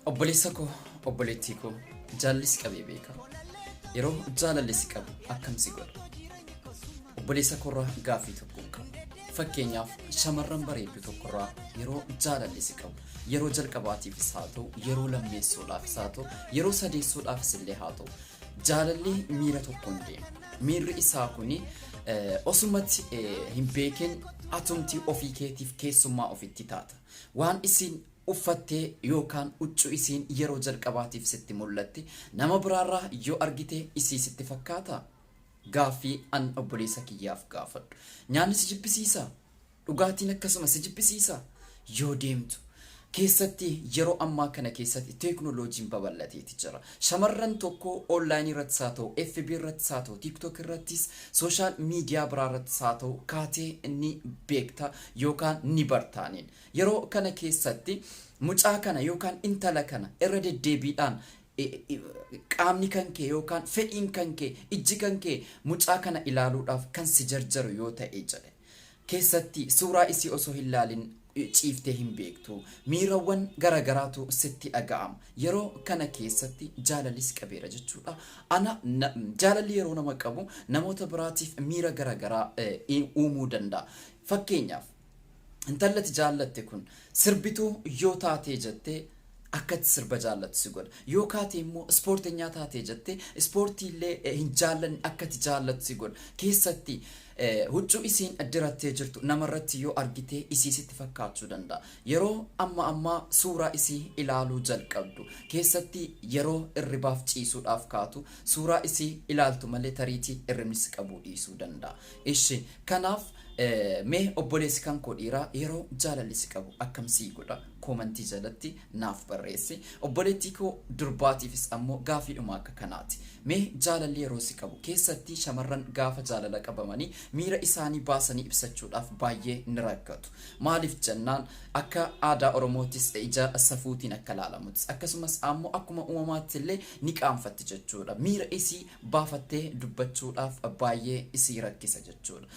Obboleessa koo, obboleettii koo, jaalalli si qabee beeka. Yeroo jaalalli si qabu akkam si godha? Obboleessa koorraa gaaffii tokko hin qabu. Fakkeenyaaf shamarran bareedduu tokkorraa yeroo jaalalli si qabu, yeroo jalqabaatiifis haa ta'u, yeroo lammeessoodhaafis haa ta'u, yeroo sadeessoodhaafis illee haa ta'u, jaalalli miira tokkoon deema. Miirri isaa kuni osumatti hin beekin atumti ofii keetiif keessummaa ofitti taata. Waan isin uffattee yookaan huccuu isiin yeroo jalqabaatiif sitti mul'atte nama biraarraa yoo argite isii sitti fakkaataa? Gaaffii an obboleessa kiyyaaf gaafadhu. Nyaanni si jibbisiisaa? Dhugaatiin akkasuma si jibbisiisaa? Yoo deemtu keessatti yeroo ammaa kana keessatti teeknooloojiin babal'ateeti jira. Shamarran tokko onlaayinii irrattis haa ta'u, FB irrattis haa ta'u, TikTok irrattis, sooshaal miidiyaa biraa irrattis haa ta'u kaatee ni beekta yookaan ni bartaaniin. Yeroo kana keessatti mucaa kana yookaan intala kana irra deddeebiidhaan qaamni kan kee yookaan fedhiin kan kee ijji kan kee mucaa kana ilaaluudhaaf kan si jarjaru yoo ta'e jedhe. Keessatti suuraa isii osoo hin laalin ciiftee hin beektu. Miirawwan garagaraatu sitti dhaga'ama. Yeroo kana keessatti jaalalli si qabeera jechuudha. Ana jaalalli yeroo nama qabu namoota biraatiif miira garagaraa uumuu danda'a. Fakkeenyaaf intalli ati jaallatte kun sirbituu yoo taatee jettee akkatti sirba jaallattu si godha. Yoo kaate immoo ispoortenyaa taatee jettee ispoortii illee hin jaallanne akkatti jaallattu si godha. Keessatti huccuu isiin dirattee jirtu namarratti yoo argite isii sitti fakkaachuu danda'a. Yeroo amma ammaa suuraa isii ilaaluu jalqabdu. Keessatti yeroo irribaaf ciisuudhaaf kaatu suuraa isii ilaaltu malee tariitii irribni si qabuu dhiisuu danda'a. Ishi kanaaf Mee obboleessi kan koo dhiiraa yeroo jaalalli si qabu akkam sii godha koomantii jalatti naaf barreessi. Obboleettii koo durbaatiifis ammoo gaafiidhuma akka kanaati. Mee jaalalli yeroo si qabu keessatti shamarran gaafa jaalala qabamanii miira isaanii baasanii ibsachuudhaaf baay'ee ni rakkatu. Maaliif jennaan akka aadaa Oromoottis ija safuutiin akka laalamuttis akkasumas ammoo akkuma uumamaatti illee ni qaanfatti jechuudha. Miira isii baafattee dubbachuudhaaf baay'ee isii rakkisa jechuudha.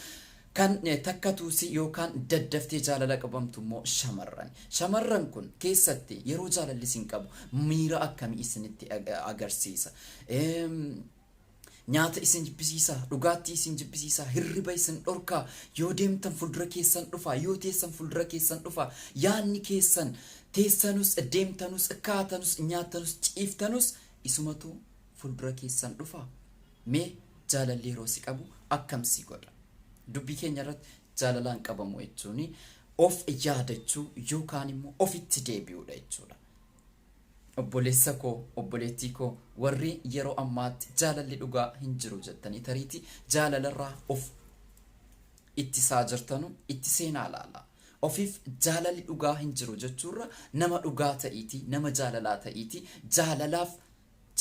Kan takkatuusi yookaan daddaftee jaalala qabamtu immoo shamarran. Shamarran kun keessatti yeroo jaalalli isin qabu miira akkamii isinitti agarsiisa? Nyaata isin jibbisiisa, dhugaattii isin jibbisiisa, hirriba isin dhorkaa, yoo deemtan fuuldura keessan dhufa, yoo teessan fuuldura keessan dhufa, yaadni keessan teessanus, deemtanus, kaatanus, nyaatanus, ciiftanus isumatu fuuldura keessan dhufa. Mee jaalalli yeroo si qabu akkam si godha? Dubbii keenya irratti jaalalaan qabamu jechuun of yaadachuu yookaan immoo ofitti deebi'uudha jechuudha. Obboleessa koo, obboleettii koo warri yeroo ammaatti jaalalli dhugaa hin jiru jettanii tariitii jaalalarraa of ittisaa jirtanu itti seenaa laala. Ofiif jaalalli dhugaa hin jiru jechuurra nama dhugaa ta'iitii, nama jaalalaa ta'iitii jaalalaaf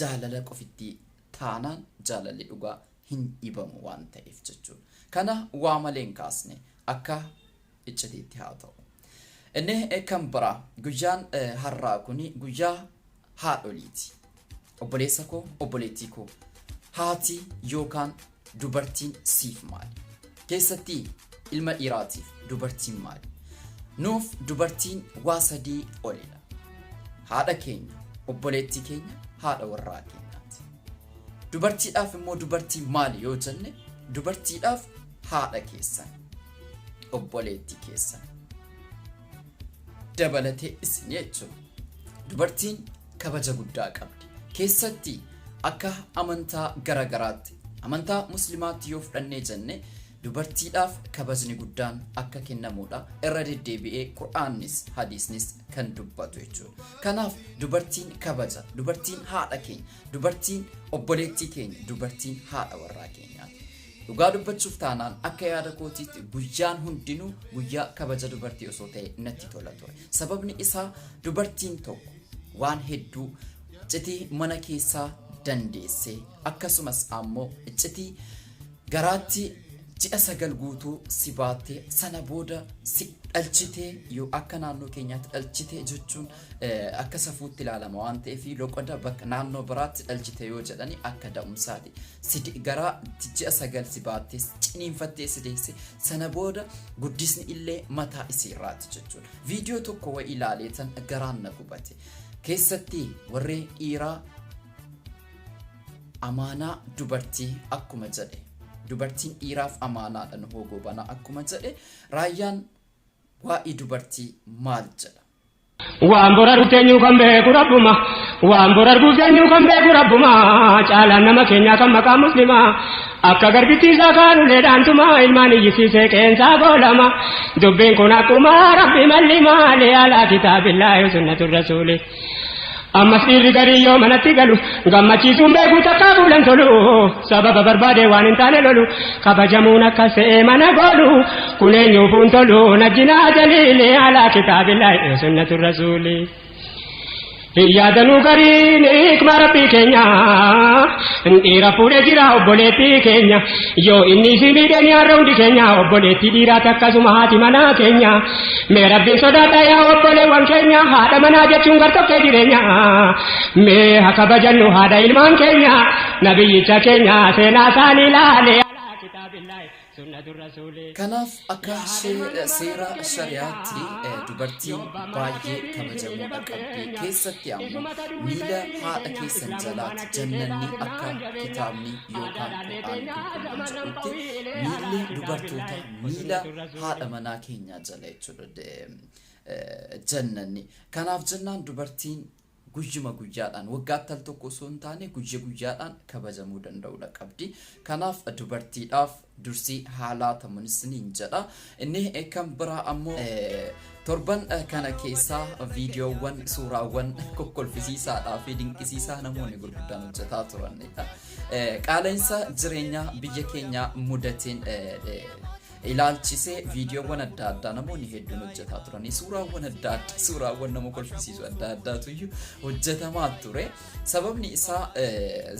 jaalala qofittii taanaan jaalalli dhugaa hin dhibamu waan ta'eef jechuudha. Kana waa malee hin kaasne akka iccitiitti haa ta'u. Inni kan biraa guyyaan har'aa kun guyyaa haadholiiti. Obboleessa koo, obboleettii koo, haati yookaan dubartiin siif maali? Keessatti ilma dhiiraatiif dubartiin maali? Nuuf dubartiin waa sadii olidha. Haadha keenya, obboleettii keenya, haadha warraa keenyaati. Dubartiidhaaf immoo dubartiin maali yoo jenne dubartiidhaaf haadha keessan, obboleettii keessan dabalatee isin jechuudha. Dubartiin kabaja guddaa qabdi. Keessatti akka amantaa garagaraatti amantaa muslimaatti yoo fudhannee jenne dubartiidhaaf kabajni guddaan akka kennamuudha irra deddeebi'ee qur'aannis hadiisnis kan dubbatu jechuudha. Kanaaf dubartiin kabaja, dubartiin haadha keenya, dubartiin obboleettii keenya, dubartiin haadha warraa keenyaati. Dhugaa dubbachuuf taanaan akka yaada kootiitti guyyaan hundinuu guyyaa kabaja dubartii osoo ta'e natti tola ture. Sababni isaa dubartiin tokko waan hedduu iccitii mana keessaa dandeessee akkasumas ammoo iccitii garaatti ji'a 9 guutuu si baattee sana booda si dhalchitee yoo akka naannoo keenyaatti dhalchitee jechuun akka safuutti ilaalama waan ta'eef loqoda bakka naannoo biraatti dhalchite yoo jedhani akka da'umsaati. Si garaa ji'a 9 si baattee ciniinfattee si deesse sana booda guddisni illee mataa isii irraati jechuudha. Viidiyoo tokko wayi ilaaleetan garaan na gubate. Keessatti warri dhiiraa amaanaa dubartii akkuma jedhe, dubartiin dhiiraaf amaanaadha, Nuhoo Goobanaa akkuma jedhe, Raayyaan waa'ee dubartii maal jedha? Waan bor arguuf teenyu kan beeku Rabbuma. Waan bor arguuf teenyu kan beeku Rabbuma. Caalaan nama keenyaa kan maqaa Muslimaa. Akka garbittii isaa kaan uleedhaan tumaa, ilmaan iyyisiisee qeensaa goolama. Dubbiin kun akkuma Rabbi malli maali alaa kitaabillaahi sunnatu rasuuli. Ammas dhiirri garii yoo manatti galu gammachiisuun beeku, takkaa fuulan tolu, sababa barbaade waan hin taane lolu, kabajamuun akka se'ee mana goolu, kun eenyuufuun tolu? Najjinaa jaliili alaa kitaabillaahi sunnatu rasuuli. Yaadanuu gariin hikma Rabbii keenya, dhiira fuudhee jira obboleettii keenya, yoo inni si miidhe ni har'a hundi keenya, obboleettii dhiiraati akkasuma haati manaa keenya. Mee Rabbiin sodaadha yaa obboleewwan keenya, haadha manaa jechuun gartokkee jireenya. Mee haa kabajannu haadha ilmaan keenya, nabiyyicha keenya seenaa isaanii ilaalee alaa kitaabillaahi sunnatu rasuuli. Kanaaf akka seera shari'aatti dubartiin baay'ee kabajamuudha qabdi. Keessatti ammoo miila haadha keessan jalaatti jannanni, akka kitaabni yookaan Qur'aan qulqulluun jedhutti, miilli dubartoota miila haadha manaa keenyaa jala jechuudha jannanni. Kanaaf jennaan dubartiin guyyuma guyyaadhaan, waggaatti al tokko osoo hin taane, guyya guyyaadhaan kabajamuu danda'uudha qabdi. Kanaaf dubartiidhaaf dursi haa laatamunis niin jedha. Inni kan biraa ammoo torban kana keessaa viidiyoowwan, suuraawwan kokkolfisiisaadhaa fi dinqisiisaa namoonni gurguddaan hojjetaa turanidha. Qaala'insa jireenyaa biyya keenyaa mudateen ilaalchisee viidiyoowwan adda addaa namoonni hedduun hojjetaa turanii, suuraawwan adda addaa, suuraawwan nama kolfisiisu adda addaatu iyyuu hojjetamaa ture. Sababni isaa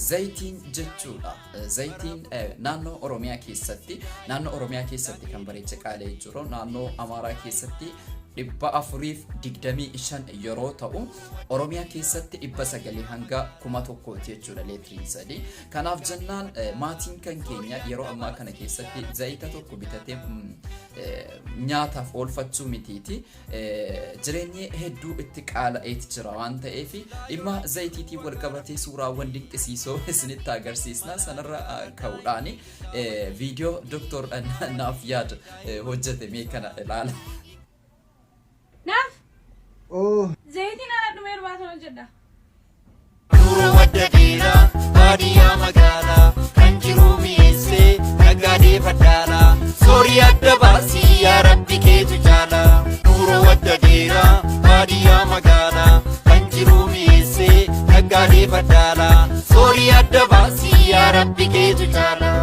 zayitiin jechuudha. Zayitiin naannoo Oromiyaa keessatti kan bareecha qaala'ee jiru, naannoo Amaaraa keessatti 425 yeroo ta'u, Oromiyaa keessatti 900 hanga 1000ti jechuudha leetiriin 3. Kanaaf jennaan maatiin kan keenya yeroo ammaa kana keessatti zayita tokko bitatee nyaataaf oolfachuu mitiiti. Jireenyi hedduu itti qaala'eeti jira waan ta'eef, dhimma zayitiitiin wal qabatee suuraawwan dinqisiisoo isinitti agarsiisna. Sanarra ka'uudhaan viidiyoo Doktor Naaf Yaad hojjete mee kana ilaala. Naaf Oh, zayitiin haala dhumee irbaatan hojjedha. Nura wadda dhiiraa baadiyyaa magaalaa kan jiru mi'eessee naggaadee faddaalaa, soorii adda baasii yaa Rabbi keetu caalaa. Nura wadda dhiiraa baadiyyaa magaalaa kan jiru mi'eessee naggaadee faddaalaa, soorii adda baasii yaa Rabbi keetu caalaa.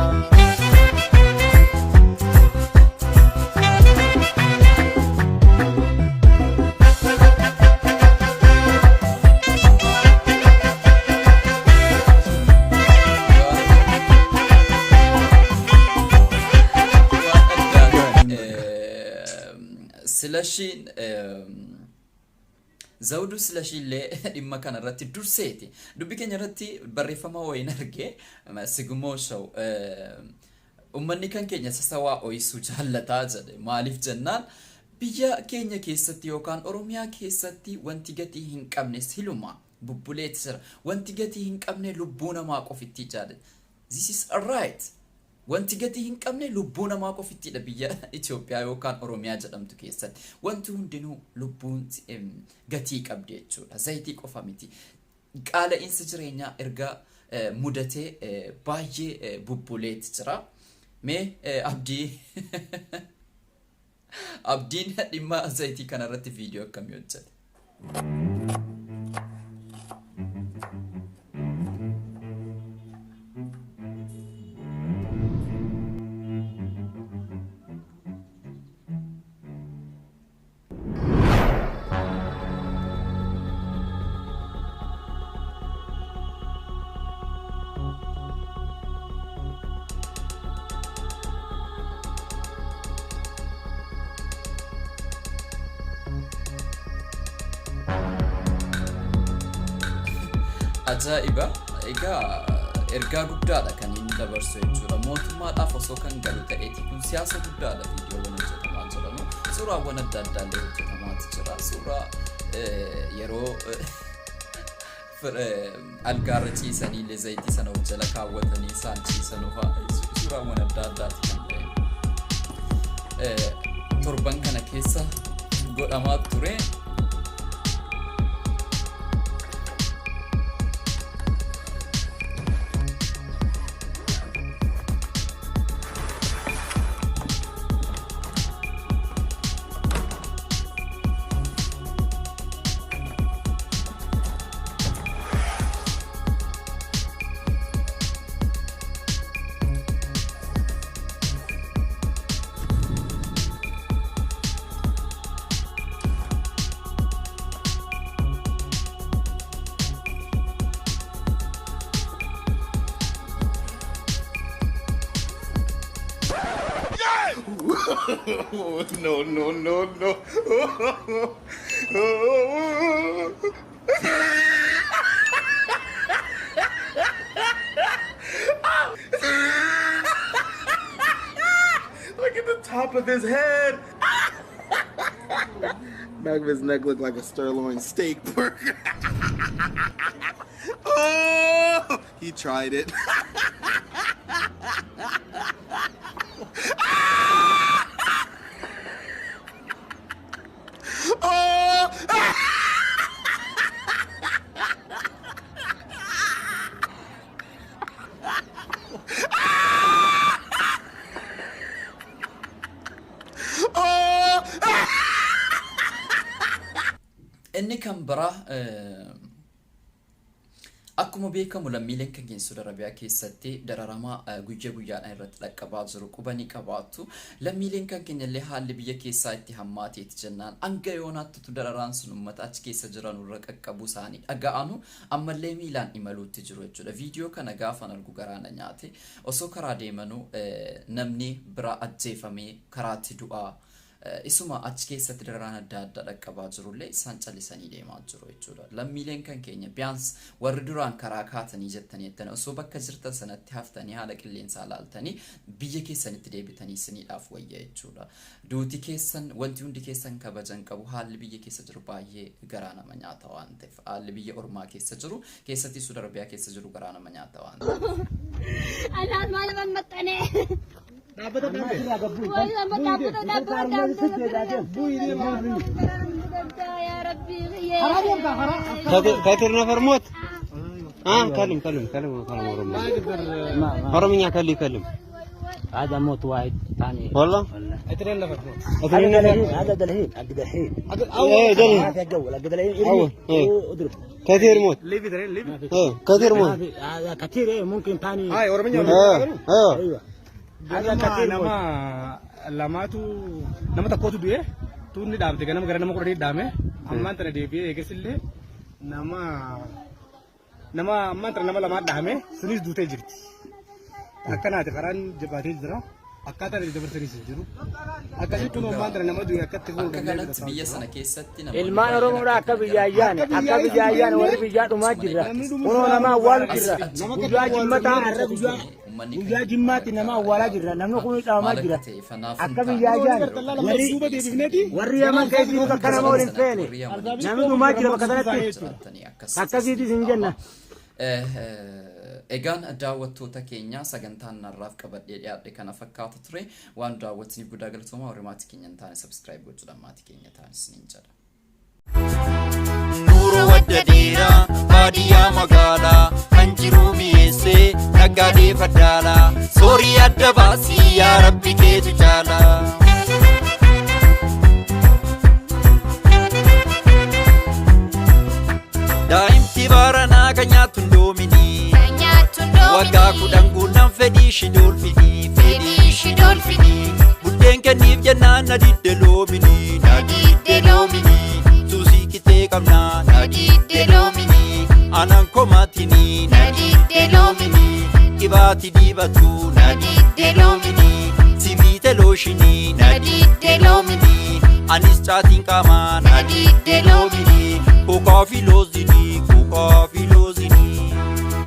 Silashiin, Zawuduu Silashii illee dhimma kana irratti durseeti. Dubbi keenya irratti barreeffama wayiin arge, Sigmoo Show. Uummanni kan keenya sasawaa ooyisuu jaallataa jedhe. Maaliif jennaan, biyya keenya keessatti yookaan Oromiyaa keessatti wanti gatii hin qabne siluma bubbuleeti jira. Wanti gatii hin qabne lubbuu namaa qofitti jaalladha. This is right. Wanti gatii hin qabne lubbuu namaa qofittidha biyya Itoophiyaa yookaan Oromiyaa jedhamtu keessatti. Wanti hundinuu lubbuun gatii qabdi jechuudha. Zayitii qofa miti. Qaala'insi jireenyaa erga mudatee baay'ee bubbuleeti jira. Mee Abdiin dhimma zayitii kanarratti viidiyoo akkamii hojjete? Ajaa'iba! Egaa ergaa guddaadha kan inni dabarsu jechuudha. Mootummaadhaaf osoo kan galu ta'eeti, kun siyaasa guddaadha. Viidiyoowwan hojjetamaa jiranu, suuraawwan adda addaa illee hojjetamaatu jira. Suuraa yeroo Algaarra ciisanii illee zayitii sana of jala kaawwatanii isaan ciisanuu fa'a suuraawwan adda addaati kan ta'e. Torban kana keessa godhamaa ture. No, no, no, no. Look at the top of his head. Back of his neck looked like a sirloin steak burger. Oh, he tried it. Oh! Oh! Inni kan biraa, akkuma beekamu lammiileen kan keenya Saudi Arabiyaa keessatti dararamaa guyyaa guyyaadhaan irratti dhaqqabaa jiru quba ni qabaatu. Lammiileen kan keenya illee haalli biyya keessaa itti hammaateeti jennaan hanga yoonaattitu dararaan sun uummata achi keessa jiran irra qaqqabuu isaanii dhaga'anu ammallee miilaan imaluutti jiru jechuudha. Viidiyoo kana gaafan argu garaa na nyaate. Osoo karaa deemanuu namni biraa ajjeefamee karaatti du'aa, isuma achi keessatti dararaan adda addaa dhaqqabaa jirullee isaan callisanii deemaa jiru jechuudha. Lammiileen kan keenya biyaans warri duraan karaa kaatanii jettanii jettan osoo bakka jirtan sanatti haftanii haala qilleensaa laaltanii biyya keessanitti deebitanii isiniidhaaf wayya jechuudha. Duuti keessan, wanti hundi keessan kabajan qabu. Haalli biyya keessa jiru baay'ee garaa nama nyaata waan ta'eef, haalli biyya ormaa keessa jiru, keessatti Saudi Arabiyaa keessa jiru garaa nama nyaata waan ta'eef. Anaan maal maxxanee? Dhaabbata dhaabbata. Yaa Rabbi. كثير نفر موت ها كلم كلم كلم كلم ኦሮምኛ ኦሮምኛ ከሊ كلم هذا موت واحد ثاني. والله. اثنين نفر. هذا دلحين، هذا دلحين حق دلحين. ايه دلحين. ما في الجو حق دلحين. أول، إيه. واضرب. كثير موت، ايه كثير ما موت. في هذا كثير، ايه ممكن ثاني. ايه ايه. ايوه هذا كثير موت. Nama lamaatu, nama tokkotu du'e, tuunni dhaamte ganama gara nama 10 dhaame. Ammaan tana deebi'ee eegasillee nama ammaan tana nama lamaa dhaame, sunis duutee jirti. Akkanaati karaan jabaatee jira. Akkaataan itti dabarsanis hin jiru. Akkasitti kun ammaan tana nama du'e akkatti Akka kanatti biyya sana keessatti namoonni Ilmaan baay'een Oromoodhaa akka biyya ayyaane, akka biyya ayyaane, warri biyyaa dhumaa jirra. Kunoo nama awwaalu jirra. Guyyaa jimmataa har'a, guyyaa jimmaatti nama awwaalaa jirra. Namni kun dhaamaa jira. Akka biyya ayyaane warri Yaman keessa jiru akka nama waliin feene namni dhumaa jira bakka sanatti. Akkasiitis hin jenna. Egaan daawwattoota keenya, sagantaan narraaf qabadhee dhiyaadhe kana fakkaata ture. Waan daawwattaniif guddaa galatoomaa. Warri maatii keenya hin taane subscribe gochuudhaan maatii keenya ta'an isiniin jedha. Nuuru wadda dheeraa baadiyyaa magaalaa kan jiru mi'eessee naggaadee faddaalaa soorii adda baasii yaa Rabbi keetu caalaa. Daa'imti baranaa kan nyaattu ndoominii waggaa 10 guunnaan fedhii ishii doolfinii, fedhii ishii doolfinii, buddeen kenniif jennaan na didde loominii, na didde loominii, suusii kitee qabnaa, na didde loominii, aanan komaatinii, na didde loominii, dhibaati dibatu, na didde loominii, sibiite looshinii, na didde loominii, anis caatiin qaamaa, na didde loominii, kokaa fi loozinii, kokaa fi.